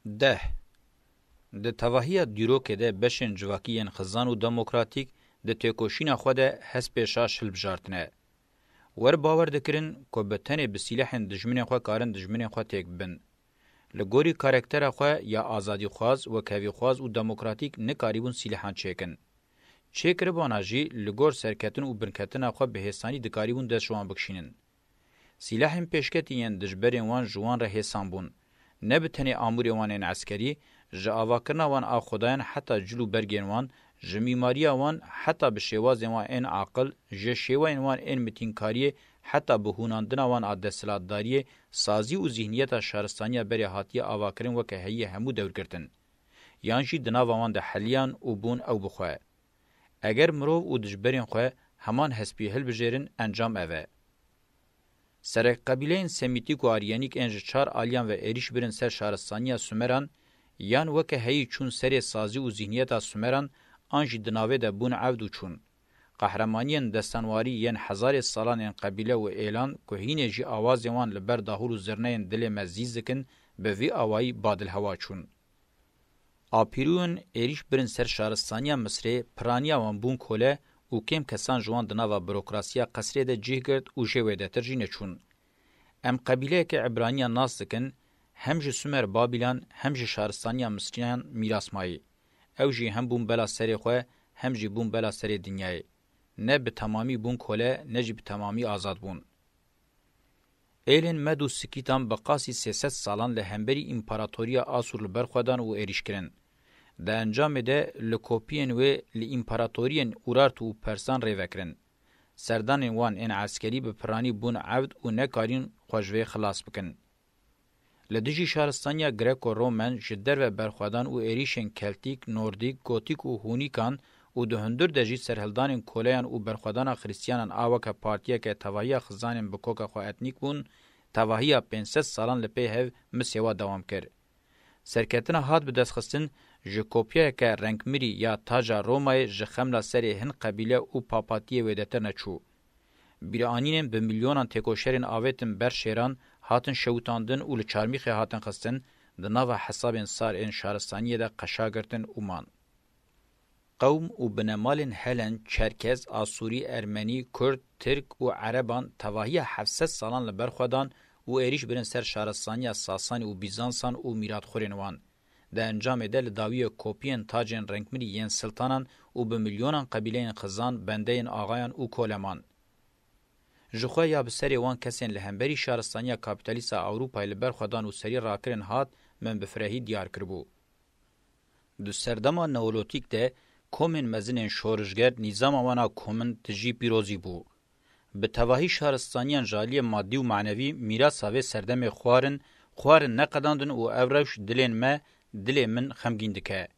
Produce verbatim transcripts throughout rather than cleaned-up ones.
Deh. Di tevahiya dîrokê de beşên civakî yên xizan û demokratîk di têkoşîna xwe de hespê şaş hilbijartine. Wer bawer dikirin ku bi tenê bi sîlehên dijminên xwe karin dijminên xwe têk bibin. Li gorî karaktera xwe ya azadîxwaz, wekhevîxwaz û demokratîk nikarîbûn sîlehan çêkin. Çêkiribana jî li gor serketin û binketina xwe bi hêsanî dikarîbûn dest ji wan bikişînin. Sîlehên pêşketî yên dijberên wan ji wan re hêsan bûn. Ne bi tenê amûrê wan ên eskerî, ji avakirina wan a xwedayan heta cil û bergên wan, ji mîmariya wan heta bi şêwazên wan ên aqil, ji şêweyên wan ên mitînkariyê heta bi hûnandina wan a desthilatdariyê, sazî û zîhniyeta şaristaniya berê hatiye avakirin weke heyî hemû dewrgirtin. Yan jî di nava wan de heliyan û bûn ew bi xwe. Eger mirov û dijberên xwe heman hespî hilbijêrin, encam ev e. Serek qebîleyên Semîtîk û Aryenîk ên ji çar aliyan ve êrîş birin ser şaristaniya Sumeran, yan weke heyî çûn serê sazî û zîhniyeta Sumeran, an jî di navê de bûn evd û çûn. Qehremaniyên destanwarî yên hezarê salan ên qebîle û êlan ku hînê jî awazên wan li ber dahûr û zirneyên dilê me zîz dikin, bi vî awayî badilhewa çûn. Apîrûyên êrîş birin ser şaristaniya Misirê, piraniya wan bûn kole û kêm kesan ji wan di nava burokrasiya qesrê de cih girt û jê wêdetir jî neçûn. Em qebîleyeke Îbraniya nas dikin, hem ji Sumer Babîlan hem ji şaristaniya Misiriyan mîras mayî. Ew jî hem bûn bela serê xwe, hem jî bûn bela serê dinyayê. Ne bi temamî bûn kole, ne jî bi temamî azad bûn. Êlên Med û Sikîtan bi qasî sê sed salan li hemberî împaratoriya Asûr li ber xwe dan û êrîş kirin. Di encamê de li kopiyên wê li împaratoriyên Urartu û Persan rê vekirin. Serdanên wan ên eskerî bi piranî bûn evd û nekarîn xwe ji vê xilas bikin. Li dijî şaristaniya Greko-Romen ji derve berxwedan û êrîşên Keltîk, Nordîk, Gotîk û Hûnîkan û di hundir de jî serhildanên koleyan û berxwedana Xristiyanan a weke partiyeke tevahiya xizanên bi koka xwe etnîk bûn, tevahiya pênc sed salan li pê hev misê wa dewam kir. Serketina hat bidestxistin ji kopyayeke rengmirî ya taca Romayê ji xemla serê hin qebîle û papatiyê wêdetir neçû. Bîranînên bi milyonan têkoşerên avêtin ber şêran, hatin şewitandin û li çarmîxê hatin xistin, di nava hesabên sar ên şaristaniyê de qeşa girtin û man. Qewm û binemalên Helen, Çerkez, Asûrî, Ermenî, Kurd, Tirk û Ereban tevahiya heft sed salan li ber xwe dan û êrîş birin ser şaristaniya Sasanî û Bîzansan û mîratxurên wan. Di encamê de li dawiyê kopiyên tacên rengmirî yên siltanan û bi milyonan qebîleyên xizan bendeyên axayan û koleman. Ji xwe ya bi serê wan kesên li hemberî şaristaniya kapîtalîst a Ewropayê li ber xwe dan û serî rakirin hat, min bi firehî diyar kiribû. Di serdema neolotîk de komên mezin ên şorişger nîzama wan a komin tijî pîrozî bû. Bi tevahî şaristaniyan ji aliyê madî û manevî mîrasa vê serdemê xwarin, xwarin neqedandin û ev rewş dilên me, dilê min xemgîn dike.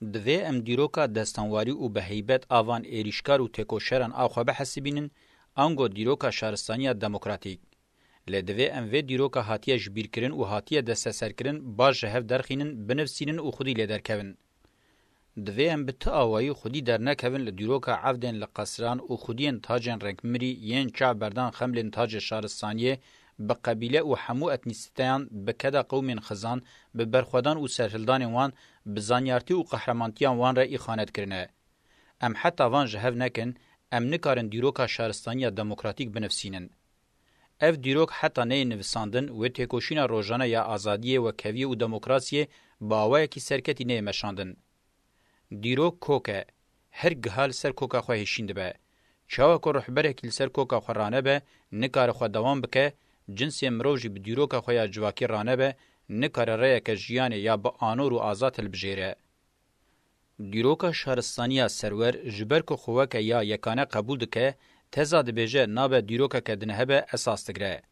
Divê em dîroka destanwarî û bi heybet a van êrîşkar û têkoşeran a xwe bihesibînin, ango dîroka şaristaniya demokratîk. Lê divê em vê dîroka hatiye jibîrkirin û hatiye desteserkirin baş ji hev derxînin, binivsînin û xwedî lê derkevin. Divê em bi ti awayî xwedî dernekevin li dîroka evdên li qesran û xwediyên tacên rengmirî yên çav berdan xemlên tacê şaristaniyê, bi qebîle û hemû etnîsîteyan, bi keda qewmên xizan, bi berxwedan û serhildanên wan, bi zanyartî û qehremantiyan wan re îxanet kirine. Em heta van ji hev nekin, em nikarin dîroka şaristaniya demokratîk binivsînin. Ev dîrok heta neyê nivisandin, wê têkoşîna rojane ya azadiyê, wekheviyê û demokrasiyê bi awayekî serketî neyê meşandin. Dîrok kok e. Her giha li ser koka xwe hêşîn dibe. Çawa ku rihberekî li ser koka xwe ranebe, nikare xwe dewam bike, cinsê mirov jî bi dîroka xwe ya civakî ranebe, nikare rêyeke jiyanê ya bi anor û azad hilbijêre. Dîroka şaristaniya serwer, ji ber ku xwe weke ya yekane qebûl dike, teza dibêje nabe dîrokeke dinehebe esas digre.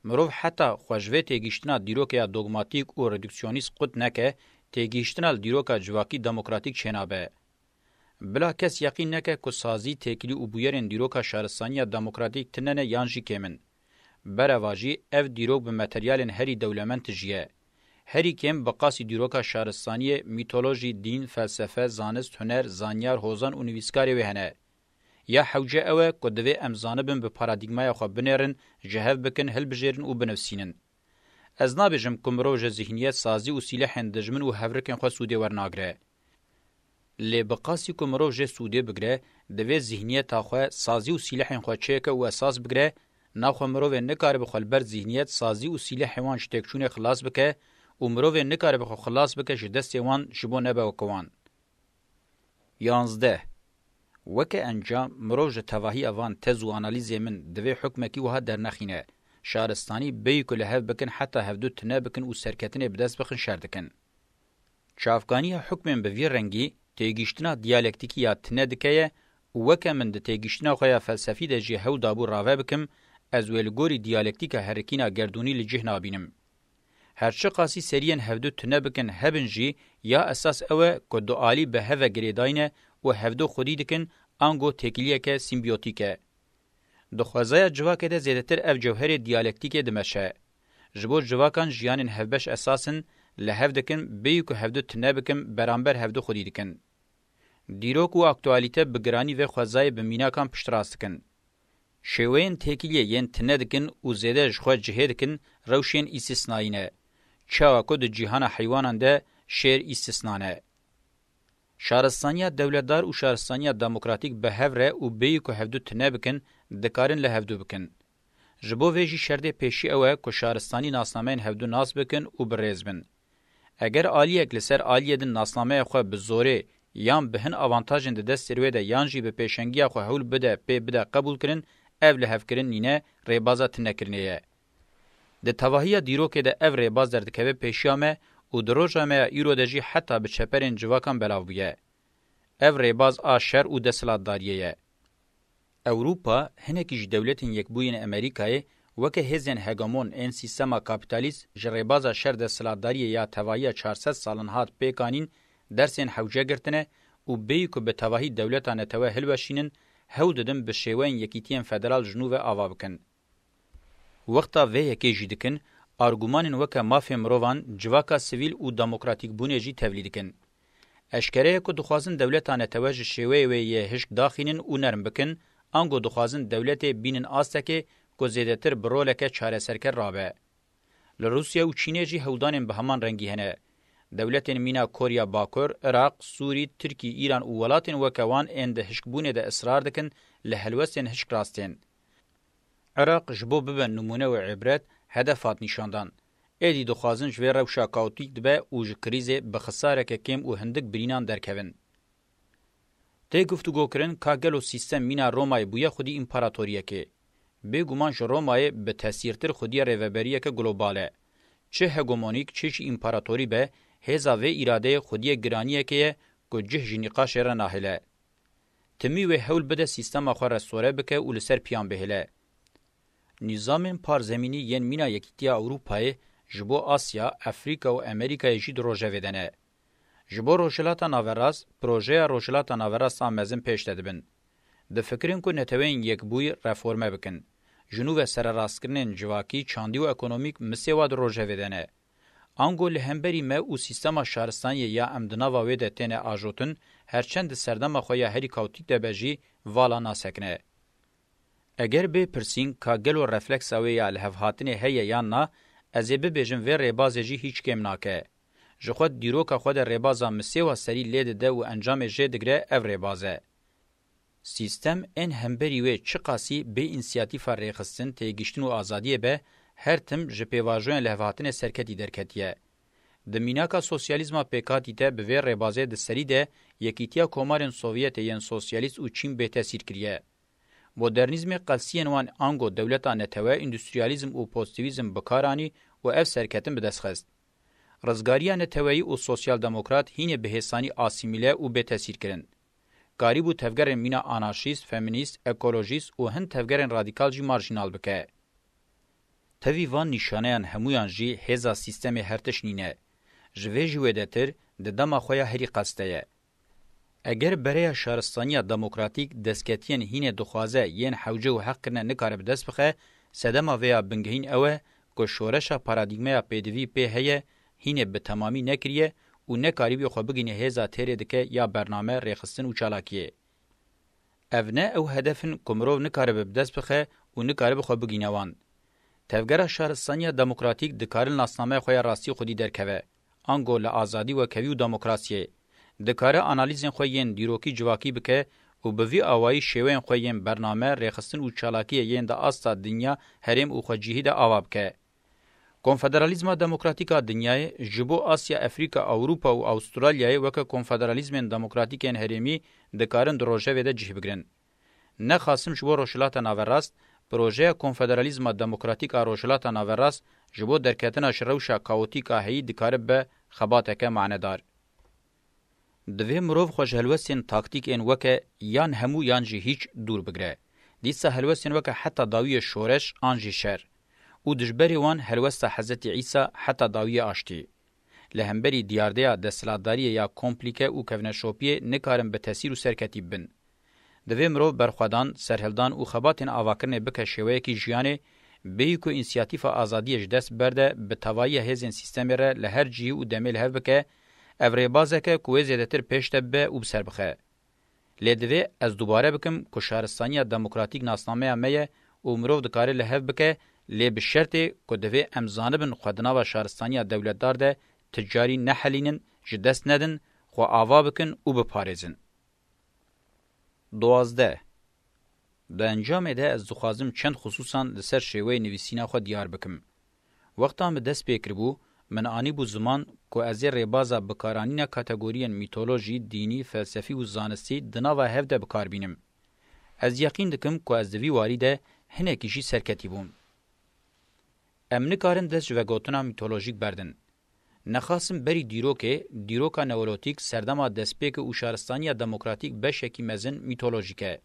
Mirov heta xwe ji vê têgihiştina dîrokê ya dogmatîk û reduksyonîst qut neke, têgihiştina li dîroka civakî demokratîk çênabe. Bila kes yeqîn neke ku sazî, têkilî û bûyerên dîroka şaristaniya demokratîk tune ne yan jî kêm in. Berevajî, ev dîrok bi materyalên herî dewlemend tijî ye. Herî kêm bi qasî dîroka şaristaniyê, mîtolojî, dîn, felsefe, zanist, huner, zanyar, hozan û nivîskarê wê hene. Ya hewce ew e ku divê em zanibin bi paradîgmaya xwe binêrin, ji hev bikin, hilbijêrin û binivsînin. Ez nabêjim ku mirov ji zihniyet, sazî û sîlehên dijmin û hevrikên xwe sûdê wernagire. Lê bi qasî ku mirov jê sûdê bigire, divê zihniyeta xwe, sazî û sîlehên xwe çêke û esas bigire, naxwe mirovê nikaribe xwe li ber zihniyet, sazî û sîlehê wan ji têkçûnê xilas bike û mirovê nikaribe xwe xilas bike ji destê wan ji bo nebe weke wan. Yanzdeh. Weke encam, mirov ji tevahiya van tez û analîzê min divê hukmekî wiha dernexîne. Şaristanî bêyî ku li hev bikin heta hevdu tune bikin û serketinê bi dest bixin şer dikin. Çavkaniya hukmên bi vî rengî têgihiştina diyalektîkî ya tune dike ye û weke min di têgihiştina xwe ya felsefî de jî hewl dabû rave bikim, ez wê li gorî diyalektîka herikîna gerdûnî li cih nabînim. Her çiqasî seriyên hevdu tune bikin hebin jî, ya esas ew e ku du alî bi hev ve girêdayî ne û hevdu xwedî dikin, ango têkiliyeke sîmbiyotîk e. Di xwezaya civakê de zêdetir ev cewherê diyalektîkê dimeşe. Ji bo civakan jiyanên hevbeş esas in, li hev dikin, bêyî ku hevdu tune bikin, beramber hevdu xwedî dikin. Dîrok û aktualîte bi giranî vê xwezayê bi mînakan piştrast dikin. Şêweyên têkiliyê yên tune dikin û zêde ji xwe cihê dikin, rewşên îstisnayî ne. Çawa ku di cîhana heywanan de şêr îstisna ne. Şaristaniya dewletdar û şaristaniya demokratîk bi hev re û bêyî ku hevdu tune bikin, dikarin li hevdu bikin. Ji bo vê jî şerdê pêşî ew e ku şaristanî nasnameyên hevdu nas bikin û bi rêz bin. Eger aliyek li ser aliyê din nasnameya xwe bi zorê yan bi hin avantajên di destê wê de yan jî bi pêşengiya xwe hewl bide pê bide qebûlkirin, ev lihevkirin nîne, rêbaza tunekirinê ye. Di tevahiya dîrokê de ev rêbaz derdikeve pêşiya me û di roja me ya îro de jî heta bi çeperên civakan belav bûye. Ev rêbaz a şer û desthilatdariyê ye. Ewropa, hinekî ji Dewletên Yekbûyî yên Amerîkayê, weke hêzên hegemon ên sîstema kapîtalîst ji rêbaza şer desthilatdariyê ya tevahiya çar sed salan hat pêk anîn, dersên hewce girtine û bêyî ku bi tevahî dewleta netewe hilweşînin, hewl didin bi şêweyên yekîtiyên federal ji nû ve ava bikin. Wexta vê yekê jî dikin, argumanên weke mafê mirovan, civaka sivîl û demokratîkbûnê jî tevlî dikin. Eşkere ye ku dixwazin dewleta netewe ji şêweyê wê yê hişk daxînin û nerm bikin, ango dixwazin dewletê bînin astekê ku zêdetir bi roleke çareserker rabe. Li Rûsya û Çînê jî hewldanên bi heman rengî hene. Dewletên mîna Korya Bakur, Iraq, Sûrî, Tirkî, Îran û welatên weke wan ên di hişkbûnê de israr dikin, li helwestên hişk rast tên. Iraq ji bo bibe nimûne û îbret, hedef hat nîşandan. Êdî dixwazin ji vê rewşa kaotîk dibe û ji krîzê bi xisareke kêm û hindik birînan derkevin. Tê guftûgokirin ka gelo sîstem mîna Romayê bûye xwedî împaratoriyekê. Bêguman ji Romayê bi tesîrtir xwedî rêveberiyeke global e. Çi hegemonîk, çi jî împaratorî be, hêza vê îradeyê xwediyê giraniyekê ye ku cih ji nîqaşê re nahêle. Timî wê hewl bide sîstema xwe restore bike û li ser piyan bihêle. Nîzamên parzemînî yên mîna Yekîtiya Ewropayê ji bo Asya, Efrîka û Amerîkayê jî di rojevê de ne. Ji bo Rojhilata Naverast, projeya Rojhilata Naverast a mezin pêş de dibin. Difikirin ku Neteweyên Yekbûyî reforme bikin. Ji nû ve sererastkirinên civakî, çandî û ekonomîk misêwa di rojevê de ne. Ango li hemberî me û sîstema şaristaniyê ya em di nava wê de têne ajotin, her çend di serdema xwe ya herî kaotîk de be jî, vala nasekine. Eger bê pirsîn ka gelo refleksa wê ya lihevhatinê heye yan na, ez ê bibêjim vê rêbazê jî hîç kêm nake. Ji xwe di dîroka xwe de rêbaza misêwa serî lê dide û encamê jê digire ev rêbaz e. Sîstem ên hemberî wê çiqasî bê însiyatîfa rêxistin, têgihiştin û azadiyê be, her tim ji pêvajoyên lihevhatinê serketî derketiye. Di mînaka sosyalîzma pêkhatî de bi vê rêbazê di serî de Yekîtiya Komarên Sovyetê yên Sosyalîst û Çîn bêtesîr kiriye. Modernîzmê qelsiyên wan ango dewleta netewe, îndustriyalîzm û pozîtîvîzm bi kar anî û ev serketin bi dest xist. Rizgariya neteweyî û sosyal-demokrat hînê bi hêsanî asîmîle û bêtesîr kirin. Karîbû tevgerên mîna anarşîst, femînîst, ekolojîst û hin tevgerên radîkal jî marjînal bike. Tevî van nîşaneyan hemûyan jî hêza sîstemê her tişt nîne. Ji vê jî wêdetir di dema xwe ya herî qels de ye. Eger bereya şaristaniya demokratîk destketiyên hînê dixwaze yên hewce û heqkirine nikare bi dest bixe, sedema vê ya bingehîn ew e ku şoreşa paradîgmeya pêdivî pê heye, hînê bi temamî nekiriye û nekarîbûye xwe bigihîne hêza têrê dike ya bername, rêxistin û çalakiyê. Ev ne ew hedef in ku mirov nikaribe bi dest bixe û nikaribe xwe bigihîne wan. Tevgera Şaristaniya Demokratîk dikare li nasnameya xwe ya rastî xwedî derkeve, ango li azadî, wekhevî û demokrasiyê. Dikare analîzên xwe yên dîrokî civakî bike û bi vî awayî şêweyên xwe yên bername, rêxistin û çalakiyê yên di asta dinya, herêm û xwecihî de ava bike. Konfederalîzma Demokratîk a Dinyayê ji bo Asya, Efrîka, Ewropa û Awistralyayê weke konfederalîzmên demokratîk ên herêmî dikarin di rojevê de cih bigirin. Nexasim ji bo Rojhilata Naverast, projeya konfederalîzma demokratîk a Rojhilata Naverast ji bo derketina ji rewşa kaotîk a heyî dikare bibe xebateke manedar. Divê mirov xwe ji helwestên taktîk ên weke yan hemû yan jî hîç dûr bigire. Dîsa helwestên weke heta dawiyê şoreş an jî şer û dijberê wan helwesta Hezretî Îsa heta dawiyê aştî. Li hemberî diyardeya desthilatdariyê ya komplîke û kevneşopiyê nikarin bi tesîr û serketî bibin. Divê mirov berxwedan, serhildan û xebatên avakirinê bike şêweyekî jiyanê, bêyî ku însiyatîfa azadiyê ji dest berde, bi tevahiya hêzên sîstemê re li her cihî û demê li hev bike, ev rêbazek e ku wê zêdetir pêş de bibe û bi ser bixe. Lê divê ez dubare bikim ku şaristaniya demokratîk nasnameya me ye û mirov dikare li hev bike, lê bi şertê ku divê em zanibin xwe di nava şaristaniya dewletdar de ti carî nehelînin, ji dest nedin, xwe ava bikin û biparêzin. Duwazdeh. Di encamê de ez dixwazim çend xisûsan li ser şêweyê nivîsîna xwe diyar bikim. Wexta min dest pê kiribû, min anîbû ziman ku ez ê rêbaza bikaranîna kategoriyên mîtolojî, dînî, felsefî û zanistî di nava hev de bi kar bînim. Ez yeqîn dikim ku ez di vî warî de hinekî jî serketî bûm. Em nikarin dest ji vegotina mîtolojîk berdin. Nexasim berî dîrokê, dîroka neolotîk, serdema destpêkê û şaristaniya demokratîk beşekî mezin mîtolojîk e.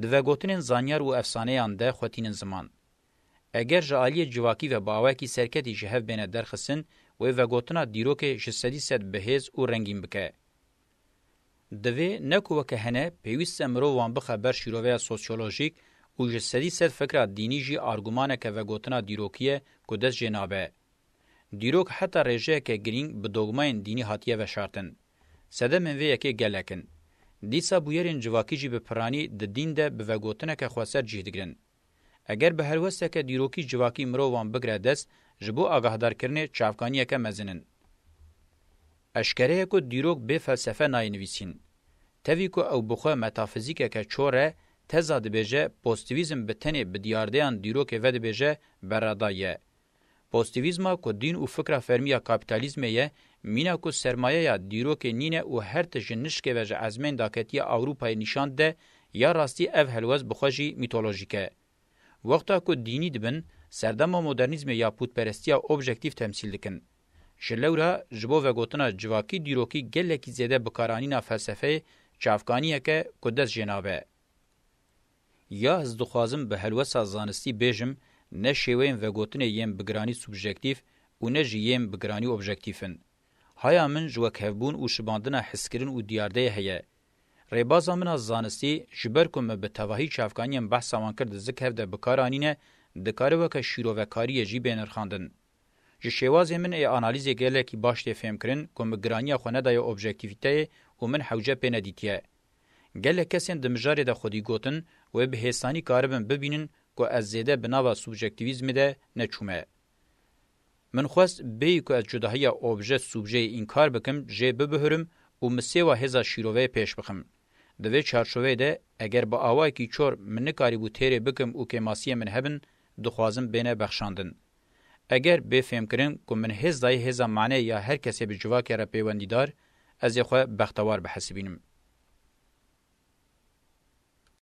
Di vegotinên zanyar û efsaneyan de xwe tînin ziman. Eger ji aliyê civakî ve bi awayekî serketî ji hev bêne derxistin, wê vegotina dîrokê ji sedî sed bihêz û rengîn bike. Divê ne ku weke hene pêwîst e mirov wan bixe ber şîroveya sosyolojîk û ji sedî sed fikra dînî jî argumaneke vegotina dîrokî ye ku dest jê nabe. Dîrok heta rêjeyeke girîng bi dogmayên dînî hatiye veşartin. Sedemên vê yekê gelek in. Dîsa bûyerên civakî jî bi piranî di dîn de bi vegotineke xweser cih digirin. Eger bi helwesteke dîrokî civakî mirov wan bigire dest, ji bo agahdarkirinê çavkaniyeke mezin in. Eşkere ye ku dîrok bê felsefe nayê nivîsîn. Tevî ku ew bi xwe metafizîkeke çor e, Teza dibêje, pozîtîvîzm bi tenê bi diyardeyan dîrokê vedibêje, berradayî ye. Pozîtîvîzma ku dîn û fikra fermî ya kapîtalîzmê ye, mîna ku sermayeya dîrokê nîne û her tişt ji nişkê ve ji ezmên daketiya Ewropayê nîşan dide, ya rastî ev helwest bi xwe jî mîtolojîk e. Wexta ku dînî dibin, serdema modernîzmê ya pûtperestiya objektîf temsîl dikin. Ji lewra ji bo vegotina civakî dîrokî gelekî zêde bikaranîna felsefeyê çavkaniyek e ku dest jê nabe. Ya ez dixwazim bi helwesta zanistî bêjim, ne şêweyên vegotinê yên bi giranî subjektîf û ne jî yên bi giranî objektîf in. Haya min ji wekhevbûn û şibandina hiskirin û diyardeyê heye. Rêbaza min a zanistî, ji ber ku min bi tevahî çavkaniyên behsa wan kir di zik hev de bi kar anîne, dikare weke şîrovekariyê jî bê nirxandin. Ji şêwazê min ê analîzê gelekî baş tê fêmkirin ku min giraniya xwe nedaye objektîvîteyê û min hewce pê nedîtiye. Gelek kesên di mijarê de xwedî gotin, wê bi hêsanî karibin bibînin ku ez zêde bi nava subjektîvîzmê de neçûme. Min xwest bêyî ku ez cudahiya obje-subjeyê înkar bikim, jê bibihurim û misêwa hêza şîroveyê pêş bixim. Di vê çarçoveyê de, eger bi awayekî çor min nikarîbû têrê bikim û kêmasiyên min hebin, dixwazim bêne bexşandin. Eger bê fêmkirin ku min hêz dayê hêza maneyê ya her kesê bi civakê re pêwendîdar, ez ê xwe bextewar bihesibînim.